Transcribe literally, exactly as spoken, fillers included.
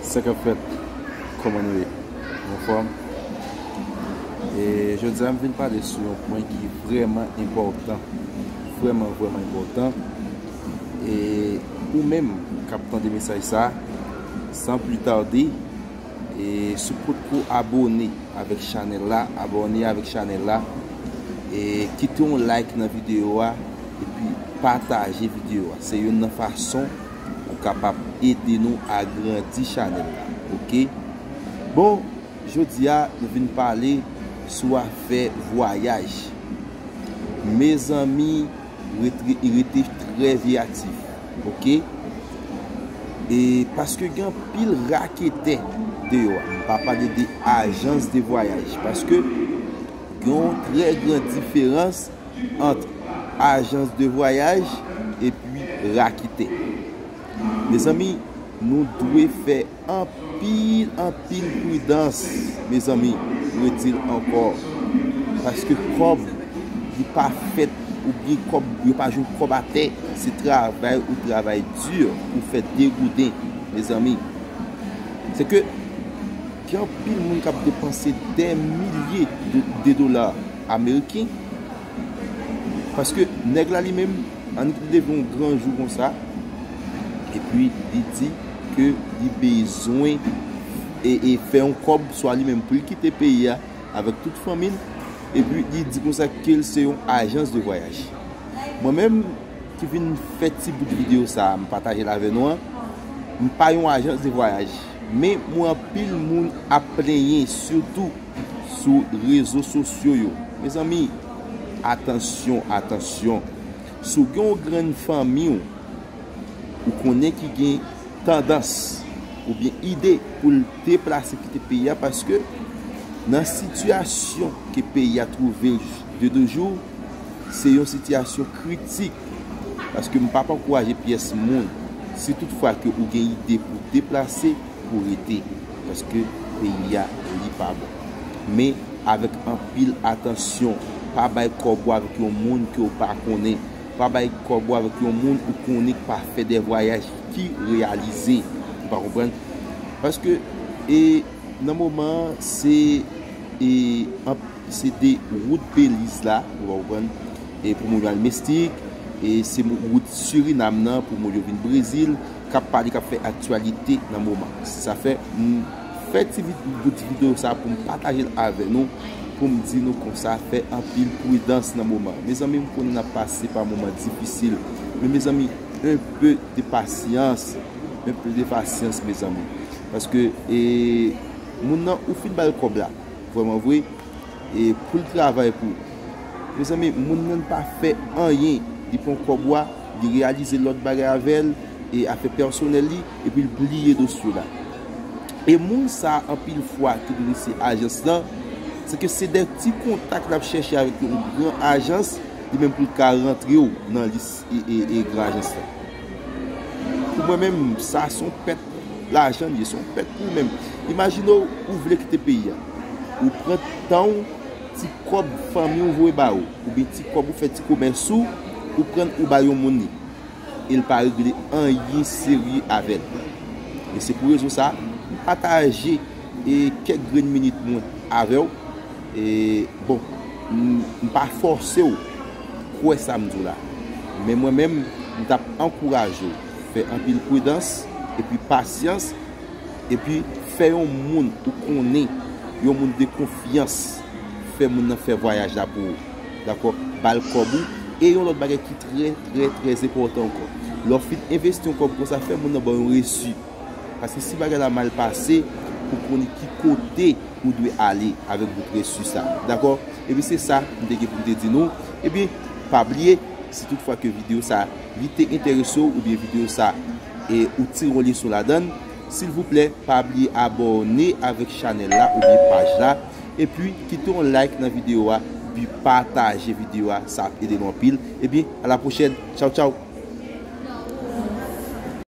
Sa k ap fèt? Kòman nou ye? Anfòm? E jodi a, m vin pale sou yon pwen ki vrèman enpòtan. Vrèman, vrèman enpòtan. E ou menm k ap tande mesaj sa, san pli tade, e si w potko abòne avèk chanèl la, abòne avèk chanèl la, e kite yon like nan videyo a, epi pataje videyo a. Se youn nan fason ou kapab ede nou agrandi chanèl la, oke? Bon, jodi a, nou vin pale sou afè vwayaj. Mezanmi, rete, rete trè veyatif, oke? E paske gen anpil raketè deyò a. M pa pale de ajans de vwayaj, paske gen yon trè gran diferans ant ajans de vwayaj epi raketè. Mezanmi, nou dwe fè anpil, anpil pridans, mezanmi, redi l ankò. Paske kòb, li pa fèt, oubyen kòb, yo pa jwenn kòb atè. Se travay ou travay di pou fè degouden, mezanmi. Se ke gen anpil moun k ap depanse dè milye de, de dola ameriken. Paske nèg la li menm, annik li leve yon gran jou konsa, epi li di ke li bezwen e, e fè yon kòb, swa li menm pou l kite peyi a avèk tout fanmi l, epi li di konsa ke l se yon ajans de vwayaj. Mwen menm ki vin fè ti bout videyo sa a, m pataje l avè nou an, m pa yon ajans de vwayaj, men m wè anpil moun ap plenyen, sitou sou rezo sosyo yo. Mezanmi, atansyon, atansyon. Si w gen yon grenn fanmi w, ou konnen ki gen tandans oubyen ide pou l deplase kite peyi a, paske nan sitiyasyon ke peyi a twouve l de nos jours, se yon sitiyasyon kritik. Paske m p ap ankouraje pyès moun, si toutfwa ke ou gen ide pou deplase, pou rete, paske peyi a, li pa bon. Men avèk anpil atansyon, pa bay kòb ou avèk yon moun ke w pa konnen. Pa bay kòb ou avèk yon moun ou konnen k pa fè de vwayaj ki reyalize. Ou pa konprann? Paske, e, nan moman an, se, e, anp-, se de wout Beliz la, ou pa konprann? E pou moun yo al Mestik, e se mo-, wout Sirinam nan pou moun yo vin Brezil, k ap pale, k ap fè aktyalite nan moman. Se sa fè m fè ti vid-, bout videyo sa pou m pataje l avè nou, pou m di nou konsa, fè anpil pridans nan moman. Mezanmi, m konnen n ap pase pa moman difisil. Men mezanmi, un peu de patience. Un peu de patience, mezanmi. Paske, e, moun nan, ou fin ba l kòb la. Vrèman vre, e pou l travay pou ou. Mezanmi, moun nan pa fè anyen. Li pran kòb ou a, li reyalize lòt bagay avè l, e afè pèsonèl li, epi l bliye dosye w la. E moun sa a, anpil fwa, ki dwe se ajans lan, se ke se de ti kontak l ap chèche avèk yon gran ajans, li menm pou l ka rantre w nan lis e, e, e gran ajans lan. Pou mwen menm, sa se yon pèt lajan li ye, se yon pèt pou ou menm. Imajine w, ou vle kite peyi a. Ou pran tan w, ti kòb fanmi w voye ba ou, oubyen ti kòb ou fè ti komès ou, ou pran l ou ba yon moun li. E l pa regle anyen serye avè l. E se pou rezon sa, m pataje e kèk grenn minit mwen avè w. E, bon, m, m pa fòse w kwè sa m di w la. Men mwen menm, m t ap ankouraje w fè anpil pridans epi pasyans, epi fè yon moun ou konnen, yon moun de konfyans, fè moun nan fè vwayaj la pou ou. Dakò? Ba l kòb ou. E yon lòt bagay ki trè, trè, trè enpòtan ankò. Lè w fin envesti yon kòb konsa, fè moun nan ba w yon resi. Paske si bagay la mal pase, pou konnen ki kote ou dwe ale avèk bout resi sa. Dakò? Epi se sa m te gen pou m te di nou. Epi, pa bliye, si toutfwa ke videyo sa li te enterese w oubyen videyo sa e ou tire yon leson ladan l, silvouplè, pa bliye abòne avèk chanèl la oubyen paj la, epi kite yon like nan videyo a, epi pataje videyo a, sa ap ede nou anpil. Epi, a la pwochèn, tchaw, tchaw!